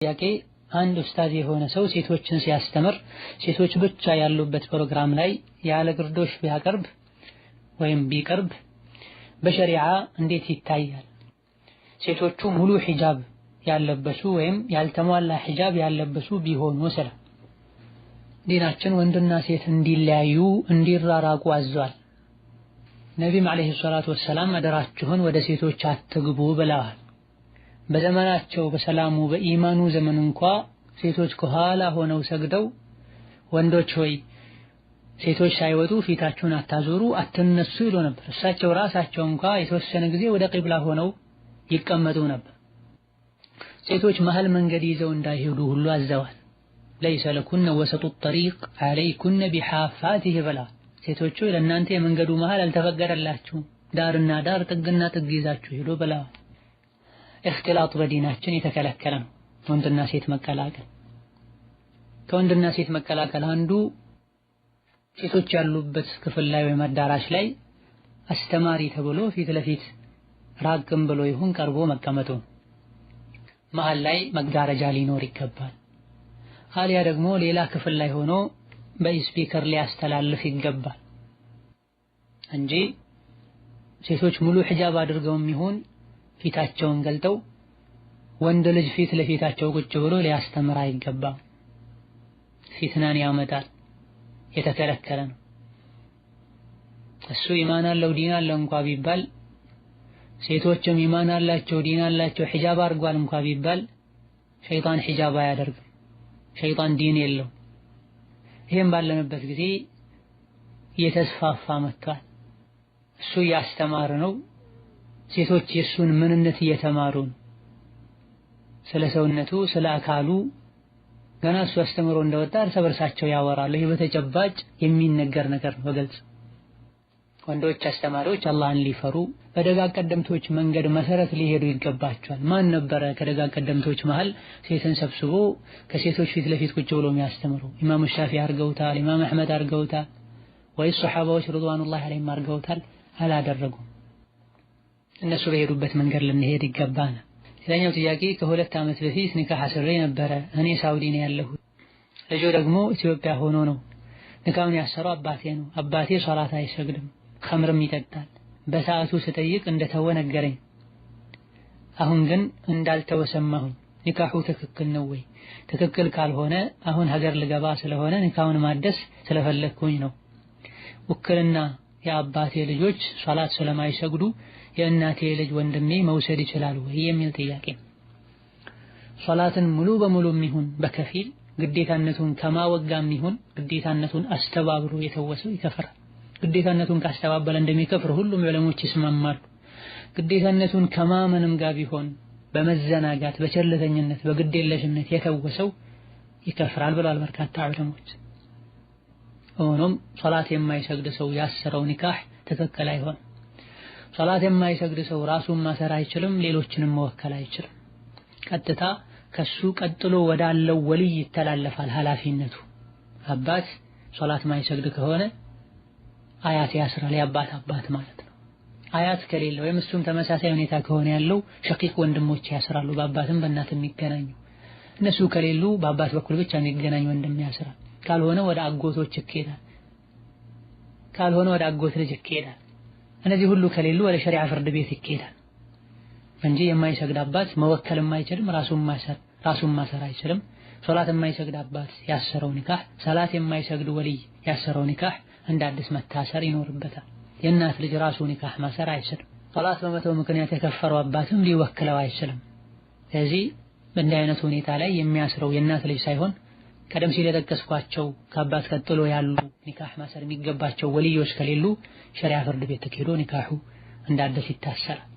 ጥያቄ አንድ ኡስታዝ የሆነ ሰው ሴቶችን ሲያስተምር ሴቶች ብቻ ያሉበት ፕሮግራም ላይ ያለ ግርዶሽ ቢያቀርብ ወይም ቢቀርብ በሸሪዓ እንዴት ይታያል? ሴቶቹ ሙሉ ሒጃብ ያለበሱ ወይም ያልተሟላ ሒጃብ ያለበሱ ቢሆኑ ስለ ዲናችን ወንድና ሴት እንዲለያዩ እንዲራራቁ አዟል። ነቢም ዓለይሂ ሰላቱ ወሰላም አደራችሁን ወደ ሴቶች አትግቡ ብለዋል። በዘመናቸው በሰላሙ በኢማኑ ዘመን እንኳ ሴቶች ከኋላ ሆነው ሰግደው ወንዶች ሆይ ሴቶች ሳይወጡ ፊታችሁን አታዞሩ አትነሱ ይሉ ነበር። እሳቸው ራሳቸው እንኳ የተወሰነ ጊዜ ወደ ቂብላ ሆነው ይቀመጡ ነበር። ሴቶች መሃል መንገድ ይዘው እንዳይሄዱ ሁሉ አዘዋል። ليس لكن وسط الطريق عليكن بحافاته ብለዋል። ሴቶቹ ለእናንተ የመንገዱ መሃል አልተፈቀደላችሁም፣ ዳርና ዳር ጥግና ጥግ ይዛችሁ ሂዱ ብለዋል። እክትላጥ በዲናችን የተከለከለ ነው። ወንድና ሴት መቀላቀል። ከወንድና ሴት መቀላቀል አንዱ ሴቶች ያሉበት ክፍል ላይ ወይም አዳራሽ ላይ አስተማሪ ተብሎ ፊት ለፊት ራቅም ብሎ ይሁን ቀርቦ መቀመጡ። መሃል ላይ መጋረጃ ሊኖር ይገባል። አሊያ ደግሞ ሌላ ክፍል ላይ ሆኖ በ speaker ሊያስተላልፍ ይገባል እንጂ ሴቶች ሙሉ ሒጃብ አድርገውም ይሁን ፊታቸውን ገልጠው ወንድ ልጅ ፊት ለፊታቸው ቁጭ ብሎ ሊያስተምር አይገባም። ፊትናን ያመጣል፣ የተከለከለ ነው። እሱ ኢማን አለው ዲን አለው እንኳ ቢባል፣ ሴቶችም ኢማን አላቸው ዲን አላቸው ሒጃብ አድርጓል እንኳ ቢባል ሸይጣን ሒጃብ አያደርግም። ሸይጣን ዲን የለው። ይህም ባለንበት ጊዜ እየተስፋፋ መጥቷል። እሱ እያስተማረ ነው። ሴቶች የእሱን ምንነት እየተማሩ ነው። ስለ ሰውነቱ ስለ አካሉ ገና እሱ አስተምሮ እንደወጣ እርስ በርሳቸው ያወራሉ። ይህ በተጨባጭ የሚነገር ነገር ነው በግልጽ። ወንዶች አስተማሪዎች አላህን ሊፈሩ በደጋግ ቀደምቶች መንገድ መሰረት ሊሄዱ ይገባቸዋል። ማን ነበረ ከደጋግ ቀደምቶች መሃል ሴትን ሰብስቦ ከሴቶች ፊት ለፊት ቁጭ ብሎ የሚያስተምሩ? ኢማሙ ሻፊ አድርገውታል፣ ኢማም አሕመድ አድርገውታል፣ ወይስ ሰሓባዎች رضوان الله عليهم አድርገውታል? አላደረጉም። እነሱ በሄዱበት መንገድ ልንሄድ ይገባናል። ሌላኛው ጥያቄ ከ2 ዓመት በፊት ኒካህ አስሬ ነበረ። እኔ ሳውዲ ነው ያለሁት፣ ልጁ ደግሞ ኢትዮጵያ ሆኖ ነው። ኒካሁን ያሰረው አባቴ ነው። አባቴ ሶላት አይሰግድም፣ ኸምርም ይጠጣል። በሰዓቱ ስጠይቅ እንደተወ ነገረኝ። አሁን ግን እንዳልተወ ሰማሁኝ። ኒካሁ ትክክል ነው ወይ? ትክክል ካልሆነ አሁን ሀገር ልገባ ስለሆነ ኒካሁን ማደስ ስለፈለግኩኝ ነው። ውክልና የአባቴ ልጆች ሶላት ስለማይሰግዱ የእናቴ ልጅ ወንድሜ መውሰድ ይችላል ወይ የሚል ጥያቄ። ሶላትን ሙሉ በሙሉ ይሁን በከፊል ግዴታነቱን ከማወጋም ይሁን ግዴታነቱን አስተባብሮ የተወሰው ይከፍራል። ግዴታነቱን ካስተባበለ እንደሚከፍር ሁሉም ዑለሞች ይስማማሉ። ግዴታነቱን ከማመንም ጋር ቢሆን በመዘናጋት በቸልተኝነት በግዴለሽነት የተወሰው ይከፍራል ብለዋል በርካታ ዑለሞች። ሆኖም ሶላት የማይሰግድ ሰው ያሰረው ኒካህ ትክክል አይሆንም። ሶላት የማይሰግድ ሰው ራሱን ማሰር አይችልም፣ ሌሎችንም መወከል አይችልም። ቀጥታ ከሱ ቀጥሎ ወዳለው ወልይ ይተላለፋል ኃላፊነቱ። አባት ሶላት ማይሰግድ ከሆነ አያት ያስራል፣ የአባት አባት ማለት ነው። አያት ከሌለ ወይም እሱም ተመሳሳይ ሁኔታ ከሆነ ያለው ሸቂቅ ወንድሞች ያስራሉ፣ በአባትም በእናትም የሚገናኙ። እነሱ ከሌሉ በአባት በኩል ብቻ የሚገናኝ ወንድም ያስራል። ካልሆነ ወደ አጎቶች ይኬዳል። ካልሆነ ወደ አጎት ልጅ ይኬዳል። እነዚህ ሁሉ ከሌሉ ወደ ሸሪዓ ፍርድ ቤት ይኬዳል እንጂ የማይሰግድ አባት መወከልም አይችልም፣ ራሱን ማሰር አይችልም። ሶላት የማይሰግድ አባት ያሰረው ኒካህ፣ ሰላት የማይሰግድ ወልይ ያሰረው ኒካህ እንደ አዲስ መታሰር ይኖርበታል። የእናት ልጅ ራሱ ኒካህ ማሰር አይችልም። ሶላት በመተው ምክንያት የከፈረው አባትም ሊወክለው አይችልም። ስለዚህ በእንዲህ አይነት ሁኔታ ላይ የሚያስረው የእናት ልጅ ሳይሆን ቀደም ሲል የጠቀስኳቸው ከአባት ቀጥሎ ያሉ ኒካህ ማሰር የሚገባቸው ወልዮች ከሌሉ ሸሪዓ ፍርድ ቤት ተኬዶ ኒካሁ እንደ አዲስ ይታሰራል።